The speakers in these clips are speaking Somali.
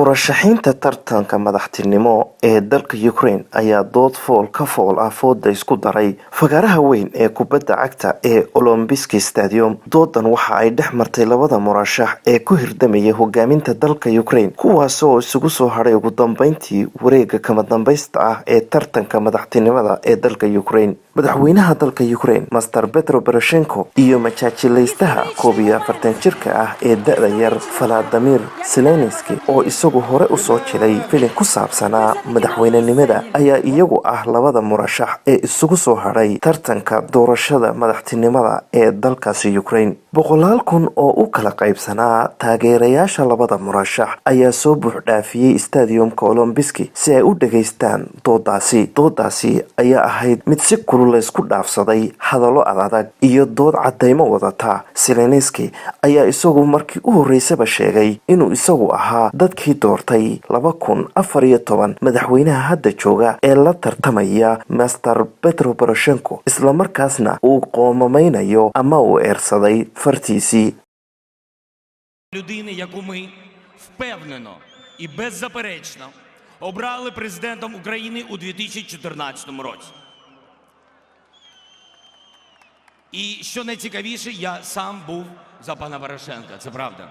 Murashaxiinta tartanka madaxtinimo ee dalka Ukraine ayaa dood fool ka fool ah fooda isku daray fagaaraha weyn ee kubadda cagta ee Olympiski Stadium. Doodan waxa ay dhex martay labada murashax ee ku hirdamayay hogaaminta dalka Ukraine, kuwaasoo isugu soo hadhay ugu dambeyntii wareega kama dambaysta ah ee tartanka madaxtinimada ee dalka Ukraine: madaxweynaha dalka Ukraine, Master Petro Poroshenko, iyo majaajilaystaha 41 jirka ah ee da'da yar, Valadimir Zelenski, oo isagu hore usoo jilay filin ku saabsanaa madaxweynenimada, ayaa iyagu ah labada murashax ee isugu soo hadhay tartanka doorashada madaxtinimada ee dalkaasi Ukraine. Boqolaal kun oo u kala qaybsanaa taageerayaasha labada murashax ayaa soo buuxdhaafiyey stadiumka Olombiski si ay u dhageystaan doodaasi. Doodaasi ayaa ahayd mid si kulul laysku dhaafsaday hadallo adadag iyo dood cadaymo wadata. Zelenski ayaa isagu markii u horreysaba sheegay inuu isagu ahaa dadkii doortay 2014 madaxweynaha hadda jooga ee la tartamaya, Master Petro Poroshenko, islamarkaasna uu qoomameynayo ama uu eersaday fartiisii. Людини, яку ми впевнено і беззаперечно обрали президентом України у 2014 році. І що найцікавіше, я сам був за пана Порошенка, це правда.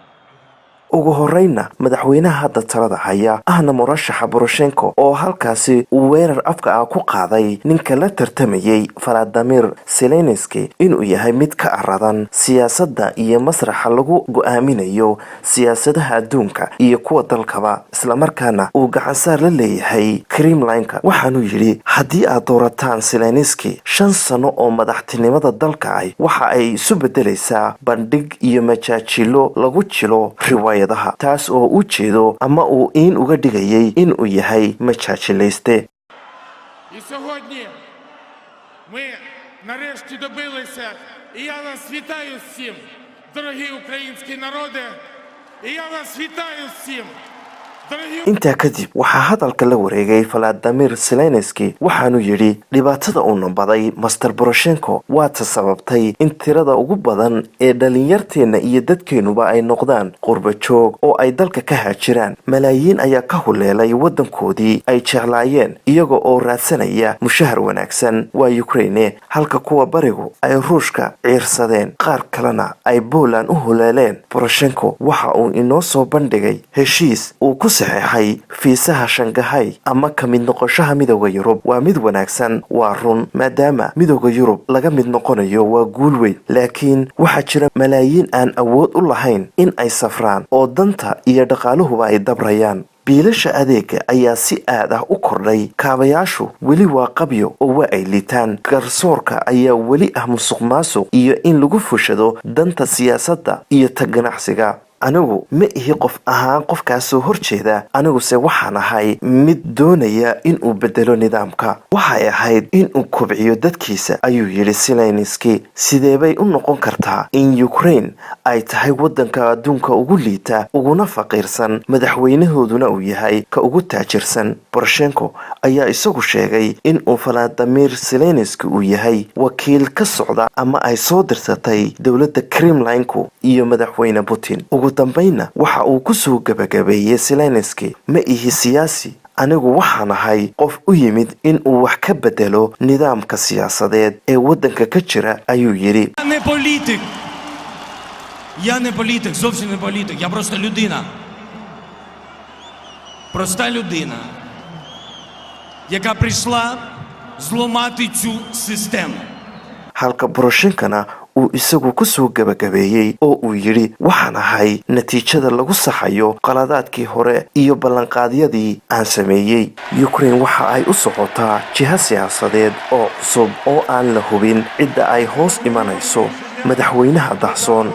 Ugu horreynna, madaxweynaha hadda talada haya ahna murashaxa Poroshenko oo halkaasi uu weerar afka ah ku qaaday ninka la tartamayay, Valadimir Zelenski, inuu yahay mid ka aradan siyaasadda iyo masraxa lagu go'aaminayo siyaasadaha adduunka iyo kuwa dalkaba, islamarkaana uu gacansaar la leeyahay Kremlinka. Waxaanuu yidhi: "Haddii aad doorataan Zelenski, 5 sano oo madaxtinimada dalka ay waxa ay isu bedelaysaa bandhig iyo majaajilo lagu jilo riwaayadaha," taas oo u jeedo ama uu iin uga dhigayay inuu yahay majaajilayste. І сьогодні ми нарешті добилися, і я вас вітаю з цим, дорогі українські народи, і я вас вітаю з цим, дорогі Intaa kadib waxaa hadalka la wareegay Valadimir Zelenski. Waxaanuu yidhi: "Dhibaatada uuna baday Master Poroshenko waa ta sababtay in tirada ugu badan ee dhalinyarteenna iyo dadkeennuba ay noqdaan qurba joog oo ay dalka ka haajiraan. Malaayiin ayaa ka huleelay waddankoodii ay jeclaayeen, iyaga oo raadsanaya mushahar wanaagsan, waa Ukraine, halka kuwa barigu ay Ruushka ciirsadeen, qaar kalena ay Poland u huleeleen. Poroshenko waxa uu inoo soo bandhigay heshiis uu ku saxeexay fiisaha Shangahay ama ka mid noqoshaha Midowga Yurub. Waa mid wanaagsan, waa run, maadaama Midowga Yurub laga mid noqonayo waa guul weyn, laakiin waxaa jira malaayiin aan awood u lahayn in ay safraan oo danta iyo dhaqaaluhuba ay dabrayaan. Biilasha adeega ayaa si aad ah u kordhay, kaabayaashu weli waa qabyo oo waa ay liitaan, garsoorka ayaa weli ah musuq maasuq iyo in lagu fushado danta siyaasadda iyo ta ganacsiga. Anigu ma ihi qof ahaan qofkaasoo hor jeeda, aniguse waxaan ahay mid doonaya inuu bedelo nidaamka. Waxay ahayd inuu kobciyo dadkiisa," ayuu yidhi Zelenski. "Sideebay u noqon kartaa in Ukraine ay tahay waddanka adduunka ugu liita uguna faqiirsan, madaxweynahooduna uu yahay ka ugu taajirsan?" Poroshenko ayaa isagu sheegay inuu Valadimir Zelenski uu yahay wakiil ka socda ama ay soo dirsatay dowladda Kremlinku iyo madaxweyne Putin. Ugu dambeynna waxa uu kusoo gabagabeeyey Zelenski: "Ma ihi siyaasi, anigu waxaan ahay qof u yimid inuu wax ka bedelo nidaamka siyaasadeed ee waddanka ka jira," ayuu yidhi. Я не політик. Я не політик, зовсім не політик. Я просто людина. Проста людина, яка прийшла зламати цю систему. Halka Poroshenkona uu isagu kusoo gabagabeeyey oo uu yidhi: "Waxaan ahay natiijada lagu saxayo qaladaadkii hore iyo ballanqaadyadii aan sameeyey." Ukraine waxa ay u socotaa jiho siyaasadeed oo cusub oo aan la hubin cidda ay hoos imanayso, madaxweynaha dahsoon.